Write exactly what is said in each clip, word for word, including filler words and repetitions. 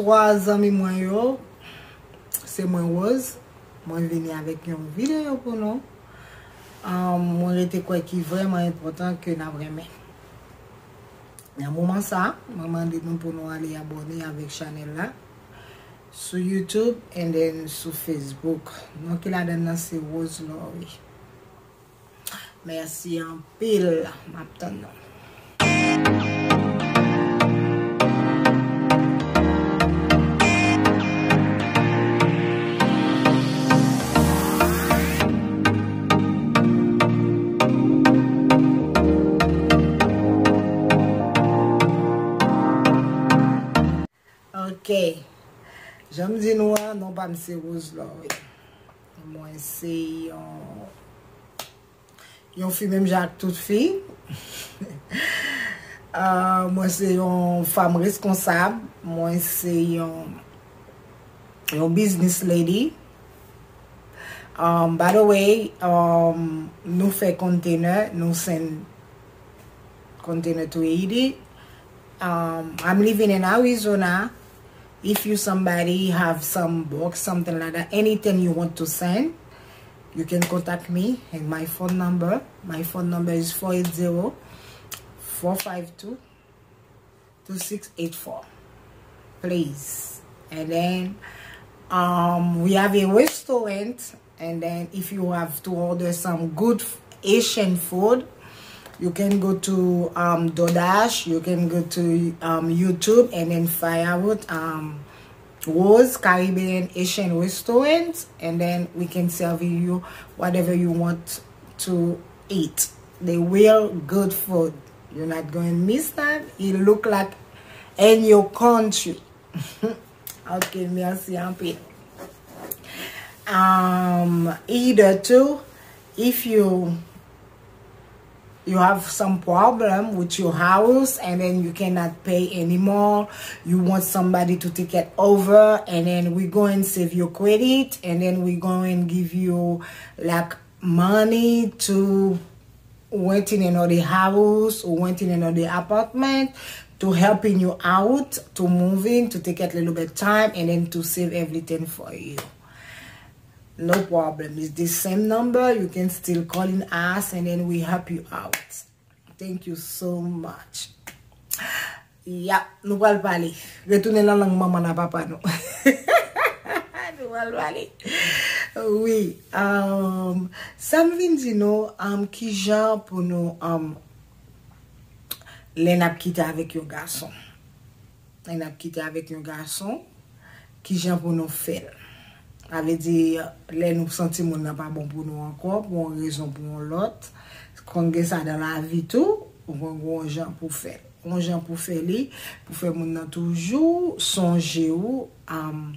Bonswa zanmi mwen yo, se mwen Rose. Mwen vini avèk yon videyo pou nou. Ahn, mwen rete kwè ki vrèman enpòtan ke n ap renmen. Nan moman sa, mwen mande nou pou nou ale abòne avèk chanèl la sou YouTube and then sou Facebook. Non ki ladan nan se Rose Laurie. Mèsi anpil. M ap tann nou. Ok. Jan m di nou an, non pa m se Rose Laurie. Mwen se yon, yon fi menm jan ak tout fi. Ah, mwen se yon fanm reskonsab. Mwen se yon, yon business lady. Um, by the way, um, nou fè container, nou send container to Haiti. Um, I'm living in Arizona. If you somebody have some box, something like that, anything you want to send, you can contact me and my phone number. My phone number is four eight zero, four five two, two six eight four. Please. And then, um, we have a restaurant. And then if you have to order some good f- Haitian food, you can go to, um, DoorDash, you can go to, um, YouTube and then find out, um, Rose Caribbean Haitian Restaurant, and then we can serve you whatever you want to eat. They will good food. You're not going to miss that. It look like in your country. Ok, mèsi anpil. Um, either too, if you you have some problem with your house and then you cannot pay anymore, you want somebody to take it over, and then we go and save your credit, and then we go and give you, like, money to renting another house or renting another apartment, to helping you out to moving, to take a little bit time and then to save everything for you. No problem. It's the same number. You can still calling us and then we help you out. Thank you so much. Yap, nou pral pale. Retounen nan lang manman n a papa nou. Nou pral pale. Wi, um, sa m vin di nou, um, kijan pou nou, um, lè n ap kite avèk yon gason. Lè n ap kite avèk yon gason, kijan pou nou fè l. Sa vle di, lè nou santi moun nan pa bon pou nou ankò, pou yon rezon, pou yon lòt, konn gen sa nan lavi tou, ou konn gen yon jan pou fè l. Yon jan pou fè li, pou fè moun nan toujou sonje w, am,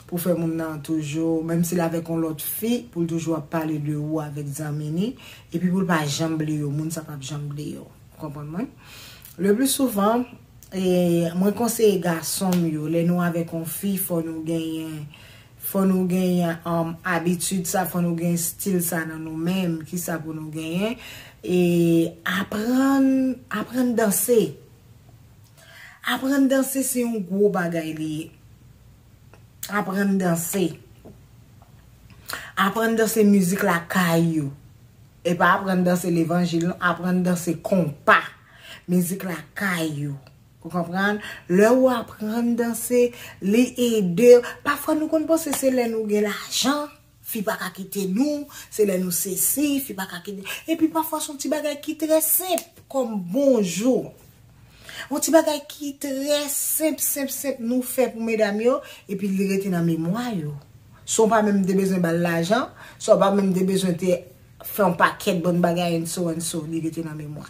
pou fè moun nan toujou, menm si l avèk yon lòt fi, pou l toujou ap pale de ou avèk zanmi ni, epi pou l pa janm bliye w, moun sa p ap janm bliye w. Ou konprann mwen? Le pli souvan, e, mwen konseye gason m yo, lè nou avèk yon fi, fò nou genyen, fò nou genyen, um, abitid sa, fò nou gen stil sa nan nou menm. Kisa pou nou genyen? E aprann, aprann danse. Aprann danse se yon gwo bagay li ye. Aprann danse. Aprann danse mizik lakay yo. E pa aprann danse levanjil, non. Aprann danse konpa. Mizik lakay yo. Ou konprann? Lè ou aprann danse, li ede. Pafwa nou konn panse se lè nou gen lajan, fi pa ka kite nou, se lè nou sesi, fi pa ka kite. Epi pafwa se yon ti bagay ki trè senp, kòm bonjou. Yon ti bagay ki trè senp, senp, senp nou fè pou medam yo, epi li rete nan memwa yo. Sa w pa menm te bezwen ba l lajan, sa w pa menm te bezwen te fè yon pakèt bann bagay and so and so, li rete nan memwa.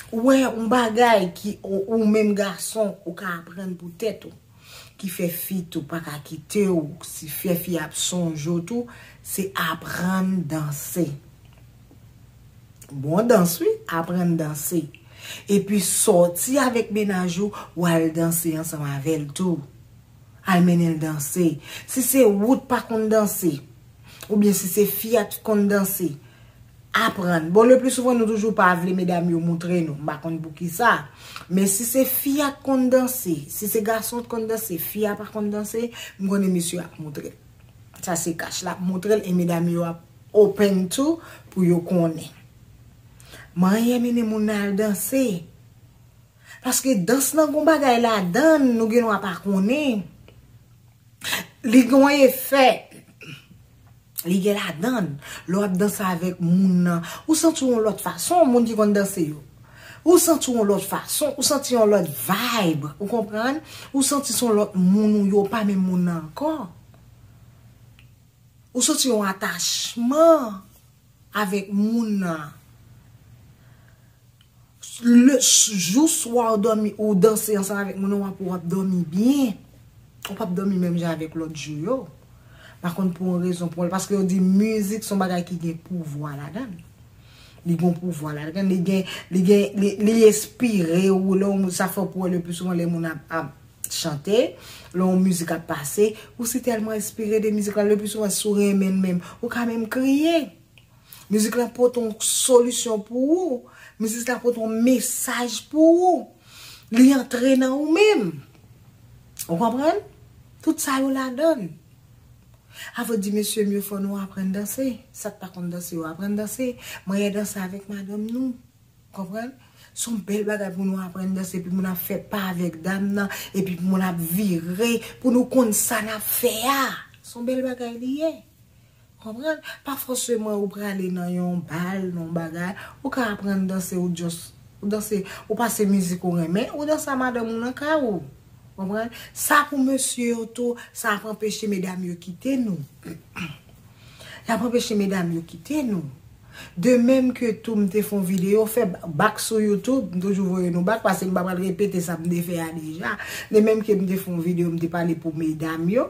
Ou wè, yon bagay ki, ou, ou menm gason, ou ka aprann pou tèt ou, ki fè fi tou pa ka kite w, si fè fi ap sonje w tou, se aprann danse. Bon dans, wi, aprann danse. Epi sòti avèk mennaj ou, w al danse ansanm avè l tou. Al mennen l danse. Si se ou t pa konn danse, oubyen si se fi a t konn danse, aprann. Bon, le pli souvan, nou toujou pa vle medam yo moutre nou. M pa konn poukisa. Men si se fi a k konn danse, si se gason k konn danse, fi a pa konn danse, m konnen mesye a ap moutre l. Sa se kach la ap moutre l e medam yo ap open tou pou yo konnen. Manyen mennen moun nan al danse. Paske dans nan gon bagay ladan l, nou gen dwa pa konnen. Li gen yon efè. Li gen ladan l. Lè w ap danse avèk moun nan, ou santi w yon lòt fason, moun ki konn danse yo. Ou santi w yon lòt fason, ou santi yon lòt vibe, ou konprann? Ou santi se yon lòt moun ou ye, w pa menm moun nan ankò. Ou santi yon atachman avèk moun nan. Le, jou swa w dòmi, ou danse ansanm avèk moun nan, w ap, w ap dòmi byen. Ou p ap dòmi menm jan avèk lòt jou yo. Pa konn pou yon rezon, pou yon, paske yo di mizik se yon bagay ki gen pouvwa ladan l. Li gen pouvwa ladan l. Li gen, li gen, li, li enspire w. Lè yon, sa fè pou wè le pli souvan lè moun ap, ap chante, lè yon mizik ap pase, ou si tèlman enspire de mizik la, le pli souvan si w renmen l menm, ou ka menm kriye. Mizik la pote yon solisyon pou ou. Mizik la pote yon mesaj pou ou. Li antre nan ou menm. Ou konprann? Tout sa yo ladan l. Avè di mesye m yo fò nou aprann danse. Sa k pa konn danse yo aprann danse. Manyen danse avèk madanm nou. Konprann? Se yon bèl bagay pou nou aprann danse, epi moun ap fè pa avèk dam nan, epi moun ap vire, pou nou konn sa n ap fè a. Se yon bèl bagay li ye. Konprann? Pa fòseman ou prale nan yon bal, nan yon bagay, ou ka aprann danse, ou just, ou danse, ou pase mizik ou renmen, ou danse a madanm ou nan kay ou. Konprann? Sa pou mesye yo tou, sa ap anpeche medam yo kite nou. Y ap anpeche medam yo kite nou. De menm ke tou m te fè yon videyo, fè bak sou YouTube, m toujou voye nou bak, paske m pa pral repete sa m te fè a deja. De menm ke m te fè yon videyo, m te pale pou medam yo.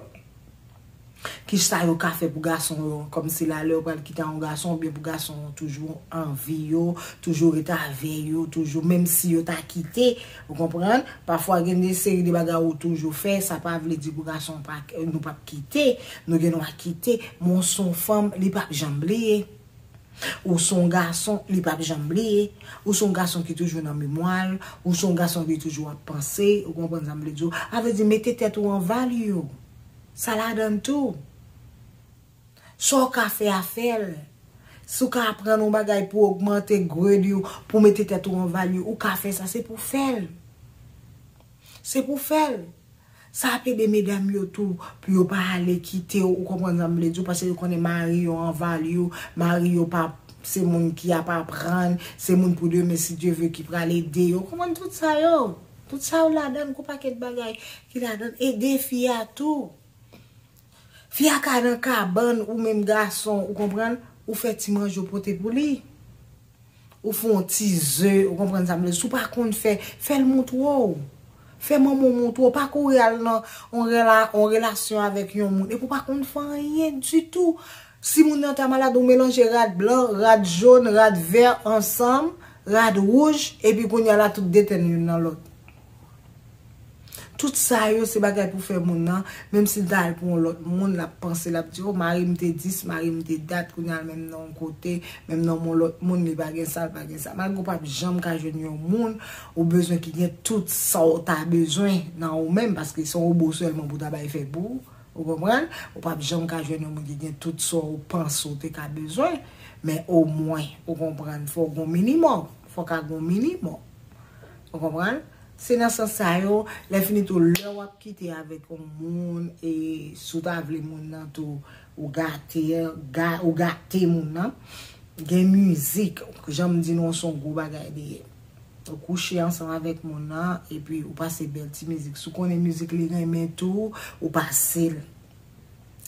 Kisa yo ka fè pou gason yo, kòmsi la lè yo pral kite yon gason, oubyen pou gason yo toujou anvi yo, toujou ret avè yo, toujou, menm si yo ta kite, ou konprann? Pafwa gen de seri de bagay ou toujou fè, sa pa vle di pou gason pa, nou p ap kite, nou gen dwa kite, men w se yon fanm, li p ap janm bliye. Ou se yon gason, li p ap janm bliye. Ou se yon gason ki toujou nan memwa l. Ou se yon gason ki toujou ap panse. Ou konprann sa m vle di w? A vle di, mete tèt ou an value. Sa ladan l tou. Sa w ka fè a, fè l. Si w ka aprann yon bagay pou ogmante grade ou, pou mete tèt ou an value, ou ka fè sa, se pou fè l. Se pou fè l. Sa ap ede medam yo tou pou yo pa ale kite w, ou konprann sa m vle di w, paske yo konnen mari yo an value, mari yo pa se moun ki ap aprann, se moun pou demen, si Dye ve, ki pral ede yo. Ou konprann tout sa yo? Tout sa yo ladan l, gon pakèt bagay ki ladan l. Ede fi a tou. Fi a ka nan kabann, ou menm gason, ou konprann, ou fè ti manje w pote pou li. Ou fè yon ti ze, ou konprann sa m vle di. Si w pa konn fè, fè l montre w. Fè manman w montre w. Pa kouri al nan yon rela-, yon relasyon avèk yon moun. Epi w pa konn fè anyen ditou. Si moun nan ta malad, ou melanje rad blan, rad jòn, rad vè ansanm, rad wouj, epi kounye a la tout detèn youn nan lòt. Tout sa yo se bagay pou fè moun nan, menm si l ta al pou yon lòt moun, l ap panse, l ap di, "O, mari m te dis, mari m te dat, kounye a l menm nan yon kote, menm nan yon lòt moun, li pa gen sa, l pa gen sa." Malgre w p ap janm ka jwenn yon moun, ou bezwen ki gen tout sa w ta bezwen nan ou menm, paske se yon wobo sèlman pou ta bay fè pou ou, ou konprann? Ou p ap janm ka jwenn yon moun ki gen tout sa w panse w te ka bezwen, men omwen, ou konprann, fò w gen yon minimòm, fò w ka gen yon minimòm. Ou konprann? Se nan sans sa yo, lè fini tou, lè w ap kite avèk yon moun, e si w ta vle moun nan tou, ou gate, ga-, ou gate moun nan, gen mizik, jan m di nou, se yon gwo bagay li ye. Ou kouche ansanm avèk moun nan, epi ou pase bèl ti mizik. Si w konnen mizik li renmen tou, ou pase l.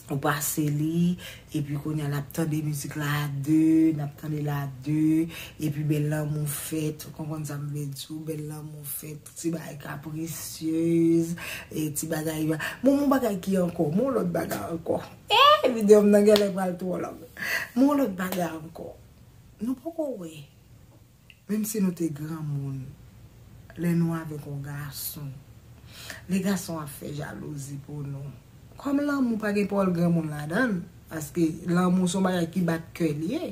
Ou pase li, epi kounye a n ap tande mizik la a de, n ap tande l a de, epi bèl lanmou fèt, ou konprann sa m vle di w, bèl lanmou fèt, ti bagay capricieuse, e ti bagay, bon, yon bagay ki ankò, yon lòt bagay ankò. Eh, videyo m nan genlè pral twò long. Yon lòt bagay ankò. Nou poko wè. Menm si nou te granmoun, lè nou avèk yon gason, lè gason ap fè jalouzi pou nou. Kòm lanmou pa gen pawòl granmoun ladan l, paske lanmou se yon bagay ki bat kè li ye.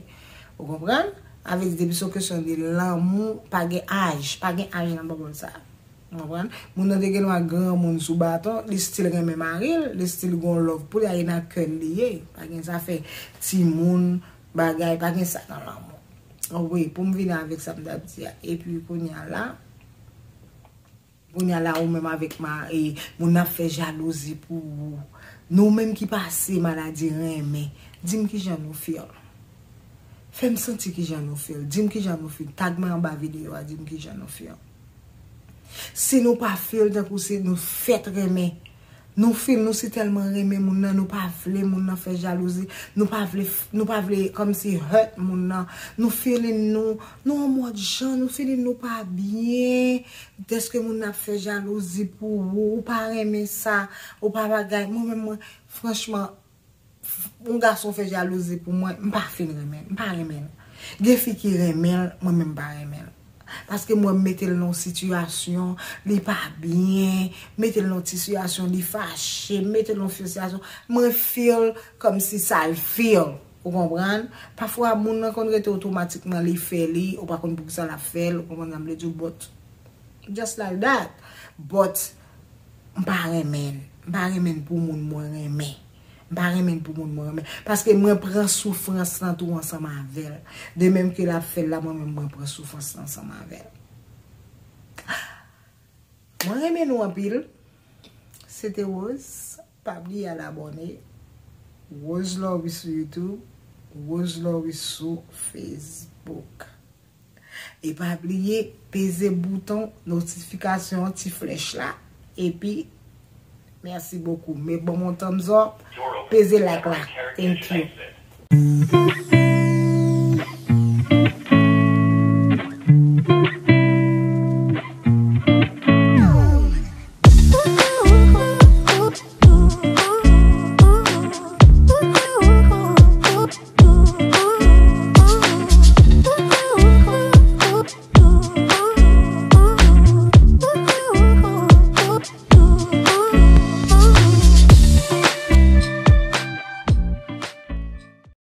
Ou konprann? Avè di depi se yon kesyon de lanmou, pa gen aj, pa gen aj nan babòl sa. Ou konprann? Moun nan te gen dwa granmoun sou baton, li still renmen mari l, li still gon love pou li, a e nan kè l li ye. Pa gen zafè timoun, bagay, pa gen sa nan lanmou. Wi, pou m vini avèk sa m t ap di a. Epi kounye a la, kounye a la ou menm avèk ma, e, moun ap fè jalouzi pou ou. Nou menm ki pase maladi renmen, di m kijan nou feel. Fè m santi kijan nou feel. Di m kijan nou feel. Tag mwen anba videyo a, di m kijan nou feel. Si nou pa feel tankou se nou fèt renmen, nou feel nou si tèlman renmen moun nan, nou pa vle moun nan fè jalouzi, nou pa vle, nou pa vle kòmsi hurt moun nan, nou feeling nou, nou an mòd jan, nou feeling nou pa byen, dèske moun nan ap fè jalouzi pou ou, ou pa renmen sa, ou pa bagay. Mwen menm, mwen, franchman, yon gason fè jalouzi pou mwen, m pa fin renmen l, m pa renmen l. Gen fi ki renmen l, mwen menm m pa renmen l. Paske mwen m mete l nan yon sitiyasyon, li pa byen, mete l nan yon sitiyasyon, li fache, mete l nan yon sitiyasyon, mwen feel kòmsi sa l feel. Ou konprann? Pafwa, moun nan konn rete otomatikman, li fè li, ou pa konn poukisa l ap fè l, ou konprann sa m vle di w, but just like that. But, m pa renmen l. M pa renmen l pou moun mwen renmen. M pa renmen l pou moun mwen renmen. Paske mwen pran soufrans lan tou ansanm avè l. De menm ke l ap fè l la, mwen menm mwen pran soufrans lan ansanm avè l. Mwen renmen nou anpil. Se te Rose. Pa bliye al abòne. Rose Loris sou YouTube. Rose Loris sou Facebook. E pa bliye peze bouton notifikasyon, ti flèch la. Epi, mèsi bokou. Men ban m yon thumbs up, peze like la. Thank you.